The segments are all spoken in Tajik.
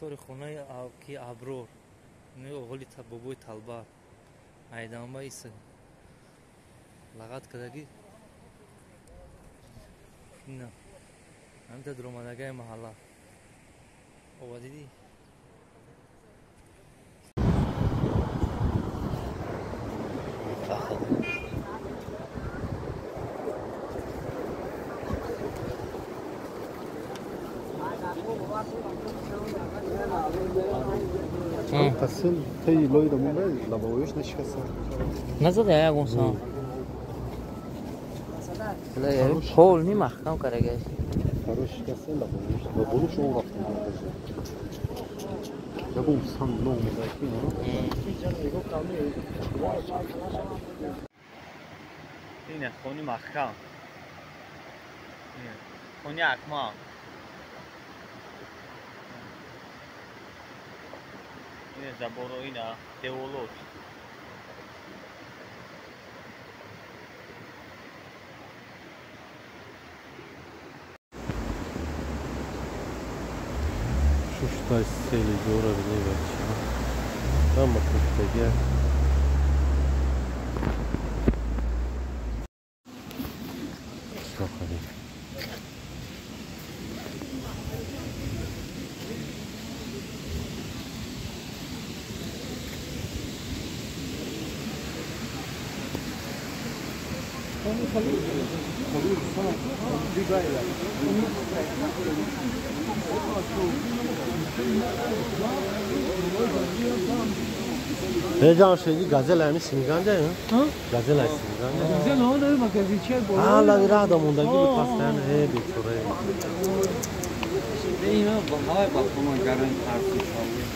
Тори хонаи ки Аброр, оғоли бобои Талба айдамба иса лагат кадаги ина ҳамита дуромадагаи маҳалла ова дидӣ. Қасил таи лой дамонда лабоёш нашикаста. Назада ягон сон. Пол ни маҳкам карагаш. Фарош шикаста лабоёш. Лабоёш он рафта. Ягон сан номада ки. Ина хони маҳкам. Хони Акмал. Ина заборо ина деволот. Шуштай сели дора бинебача. Ҳама куфтага. Heyecan şeydi gazel ayını singanca ya. Gazel ayı singanca. Gazel o da magazinçe bu. Ha la bir adam ondaki bu pastane he bir çorayı. Eyvah bahar bak buna garan tartı çalıyor.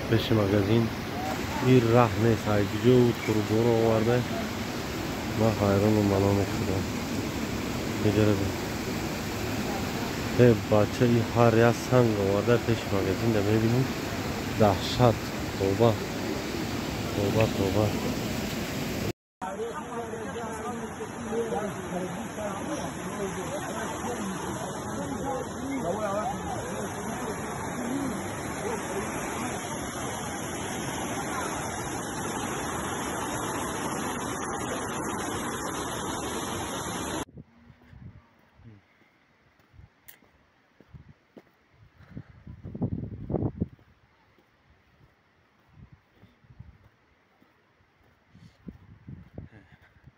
Пеши магазин ин раҳ нест, айҷо турборо оварда ман ҳайрону маломат шудам. Иҷора э бача и ҳар як санг оварда пеши магазинда мебинем, даҳшат, тоба тоба тоба.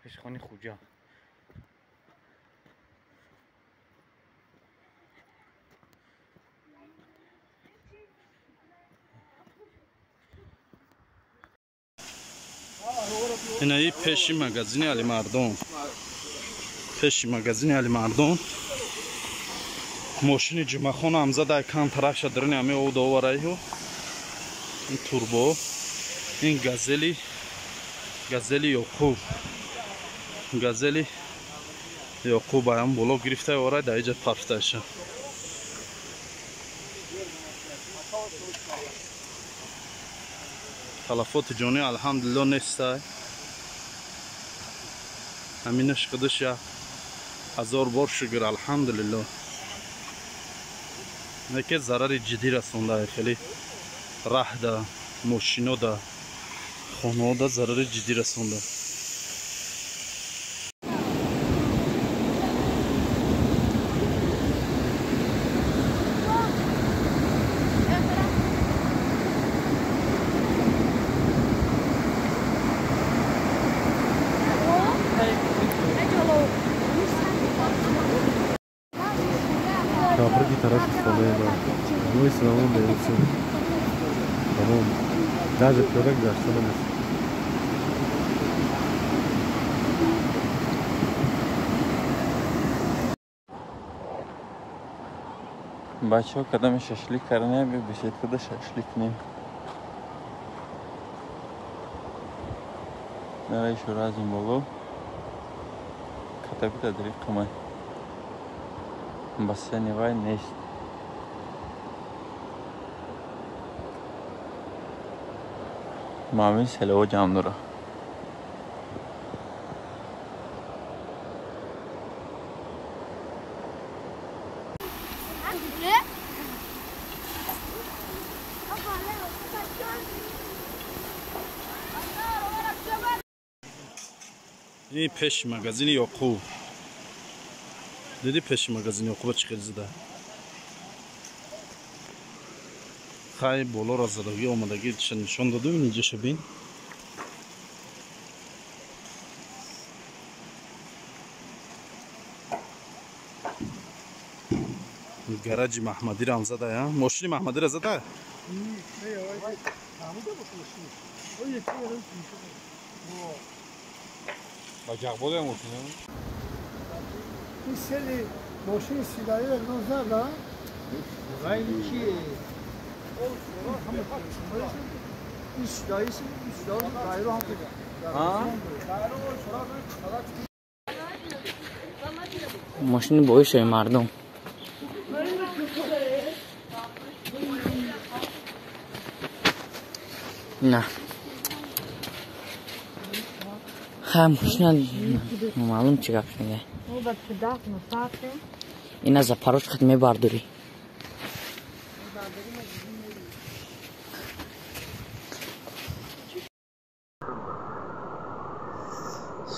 Пеши хони Хуҷа. Инаи пеши магазини Алимардон. Пеши магазини Алимардон. Мошини Ҷумъахон ҳам зада кам тарафша дарини ҳами ов доварайҳо. Ин турбо, ин газели, газели Ёқуб. Газели Ёқуб аям боло гирифта орай дар иҷа парфташа. Талафоти ҷонӣ алҳамдулилло нестай. Ҳаминаш худаш як ҳазор бор шукр алҳамдулилло. Неке зарари ҷиддӣ расонда, хеле раҳда, мошинода, хонаода зарари ҷиддӣ расонда. Каприки тарафи хонаи ман. Войсадам берусин. Тамом. Даже пиёда гузашта намешавад. Бачаҳо кадоме шашлик карданем, биё беседкада шашлик кунем. Нараи шура аз ин боло катаби дадри қимай. Бассейни вай нест. Мамин селево ҷамъ дора. Ин пеши магазини Ёқуб. Диди пеши магазини Ёқуба чӣ хел зада? Хай болоро задагӣ омадагӣ нишон доду, инҷаша бин. Гараҷи Маҳмадиро ҳам зада, я? Мошини Маҳмадиро зада? این سری ماشین سیدایی رو زدن. این سیدایی رو هم мошини боишои мардум. На. Хай мошина маълум чӣ гап шунида. Ина Запорож хат мебардорӣ.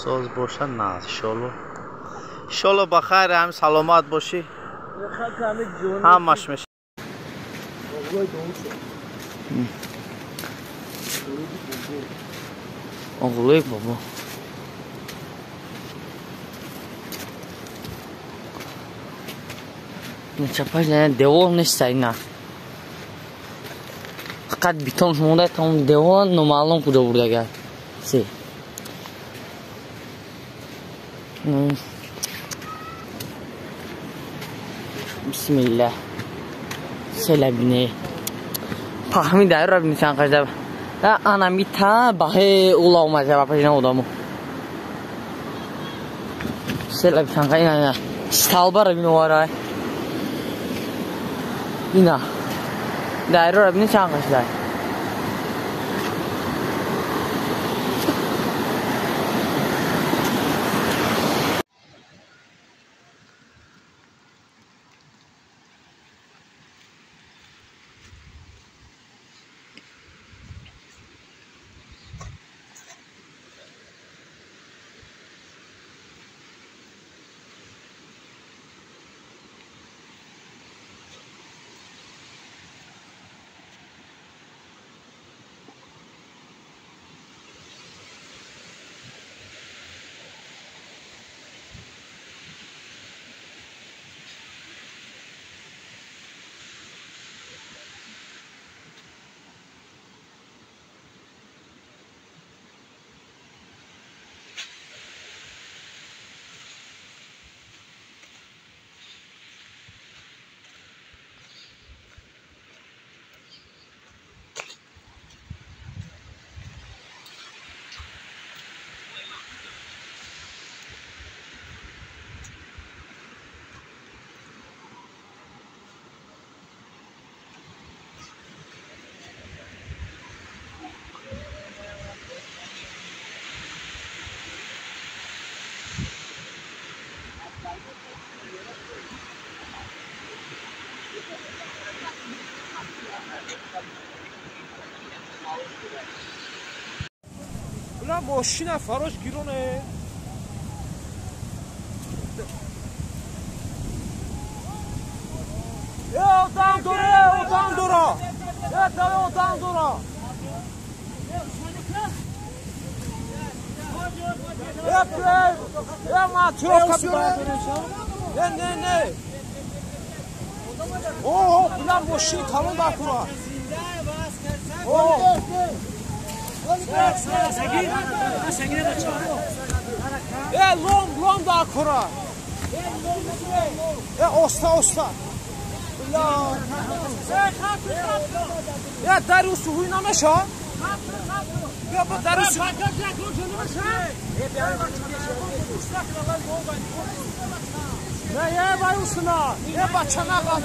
Соз бошад на, иншолло. Иншолло ба хайр, ҳам саломат бошӣ. Ҳамаш мешавад. Оғлуи бобо. Чапаш девол нест ина. Фақат бетон монда, там девол номаълум куҷо бурдага. Се. Бисмиллаҳ. Селабине. Пахми дар бини чанд қажда. Ана мита баҳе ула омада ба пешина одамо. Селаби чанд ина ина. Сталбара бино варай. Ина. Дайро бини чанд қажда. Бла мошина фарош гироне. Одам дора, одам дора. Одам дора. Не, не. О, бла мошин калон дакура. О. Лом, лом дакура. Оста, оста. Я дарю суҳуй намеша? Бیا با дарю су. Не, я вай усна. Я бача нага.